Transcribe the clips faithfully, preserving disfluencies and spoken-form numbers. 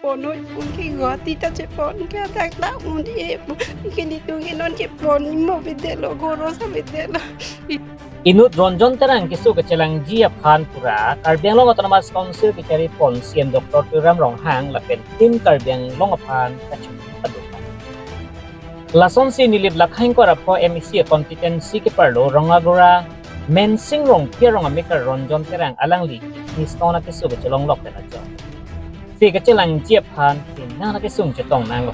Pon noi, anke Guwahati ta chepon, anke adak ta un-e pu, anke netum ke non chepon imo bidelo, ghoro sa bidelo. Inut Ranjan Terang keso kachelangji aphan pura Karbi Anglong Autonomous Council kechari pon C M Doctor Tuliram Ronghang lapen Team Karbi Anglong aphan kachun paduk. Lasonsi Nilip Lakhaingkor apho M A C a constituency keparlo Rongagura Mensing Rongpi arong amekar Ranjan Terang alangli kidney stone akeso kachelonglok pen ajok si kachelangji aphan penang kesung chetong nanglo.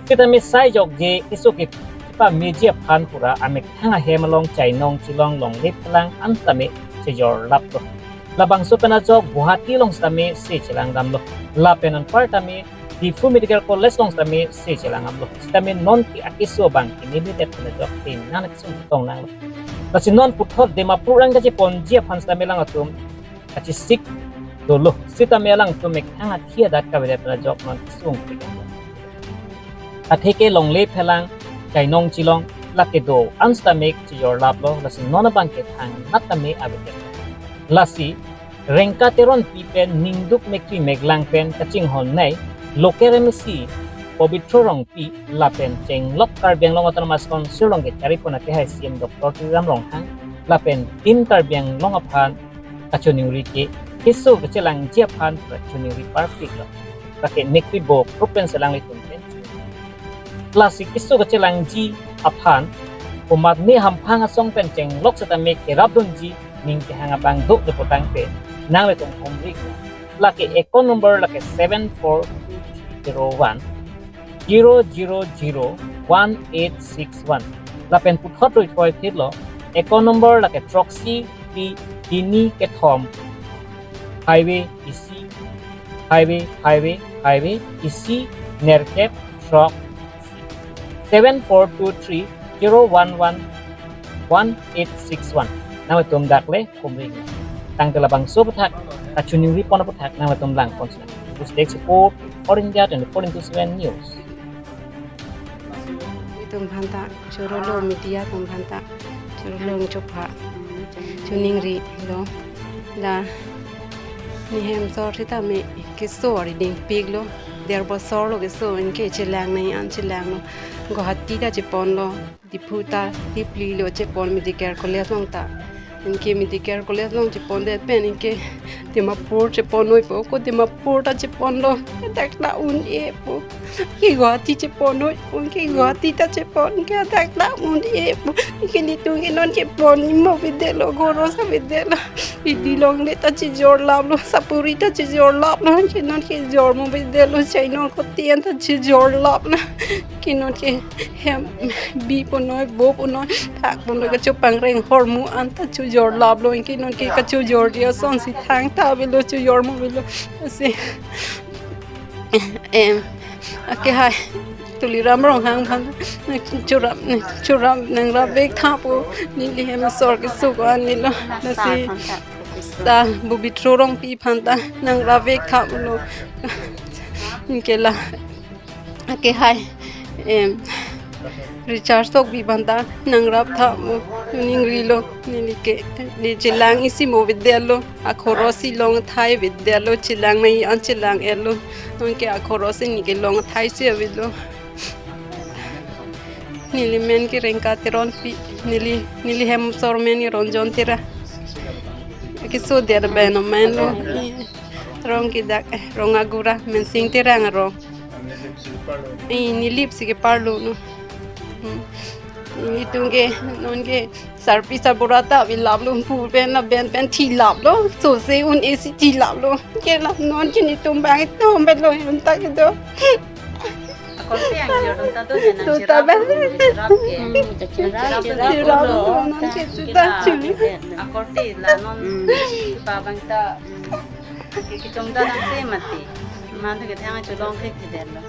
Sitame sai jokje keso kepameji aphan pura amethang ahem along chainong chilong longle phelang an tame chejor laplo. Labangso pen ajok Guwahati along sitame se chelang damlo. Lapen anpar tame Diphu Medical College along sitame se chelang damlo. Sitame non ke akeso abang ke nebe det pen ajok penang kesung chetong nanglo. Lasi non puthot Dimapur ang kacheponji aphan sitame alangtum kachesik dolo. Sitame alangtum methang athi adat kavedet pen ajok non kesung. Atheke longle phelang chainong chilong lake do an sitame chejor laplo, lasi non abang ke thangnat tame avedet. Lasi Rengka Teronpi pen ningduk mekri meklang pen kachinghon nei local M A C Pobitro Rongpi lapen chenglok Karbi Anglong Autonomous Council along kechari pon akehai C M Doctor Tuliram Ronghang lapen Team Karbi Anglong aphan kachoningri ke keso kachelangji aphan kachoningri parpiklo. Lake mekri bo province alanglitum pen. Lasi keso kachelangji aphan komatne hamphang asong pen chenglok sitame kerapdunji ning kehang abang do lepotang pen nanglitum humri. Lake account number lake seven four two three zero one zero zero zero one eight six one. Lapen puthot rui thoi phitlo, account number lake throksi pi hini kethom, highway isi, highway, highway, highway isi, nerkep, throk, seven four two three zero one one one eight six one. Nangtum dak le humri. Tangte labangso aputhak kachoningri pon aputhak nangtum lang pon sina. News Desk Report, All India twenty-four into seven News. Itum aphanta chorolo, media atum aphanta chorolo, chopha, choningrilo. La ne hem asor sitame keso ari dingpiklo. Der bosor lo keso, anke chelang nai an chelanglo. Guwahati ta cheponlo, Diphu ta, Dipli lo chepon Medical College along ta. Anke Medical College along chepondet pen anke Dimapur chepon noi pu, ko Dimapur ta cheponlo, adak ta un-e pu. Ke Guwahati chepon noi pu, ke Guwahati ta chepon, ke adak ta un-e pu. Ke netum ke non chepon imo bidelo, ghoro sa bidelo. Idi longle ta chejor laplo, sapuri ta chejor laplo, ke non ke jormo bidelo, chainong kotian ta chejor laplo. Ke non ke hem bi pon noi, bo pon noi, thak pon noi, kachopangreng ahormu an ta chojor laplo, anke non ke kachojorji asonsi thangta avelo, chojormo avelo. Lasi, em, akehai Tuliram Ronghang aphan chorap, chorap nangrap vek tha pu, neli hem asor keso ko-an nilo. Lasi ta Pobitro Rongpi aphanta nangrap vek tha pulo. Anke la akehai, em, Richard Sokbi aphanta nangrap tha pu choningrilo. Neli ke, ne chelang isi mo bidelo, akhoro si long thai bidelo, chelang nai an chelang-etlo. Anke akhoro si ne ke long thai si avelo. Neli men ke Rengka Teronpi, neli, neli hem asor men ke Ranjan Terang. Keso der beno menlo. Rong kedak, eh, Rongagura, Mensing Terang arong. Eh, Nilip si keparlo no. Hmm. Netum ke, non ke, sarpi sarbura ta avi laplo, pu pen la ben pen thi laplo, sose un-e si thi laplo. Ke la non ke netum abang thom belo, un ta kedo. Akorte angjir atum ta do, je nang, do ta chirap ben. Atum chirap ke. Hmm, chirap, chirap, chirap, chirap, non ke ta, chirap. Akorte la non, hmm, pa abang ta, hmm, ke kichong ta nang se mati. Man ta ke thang cholong ke thi detlo.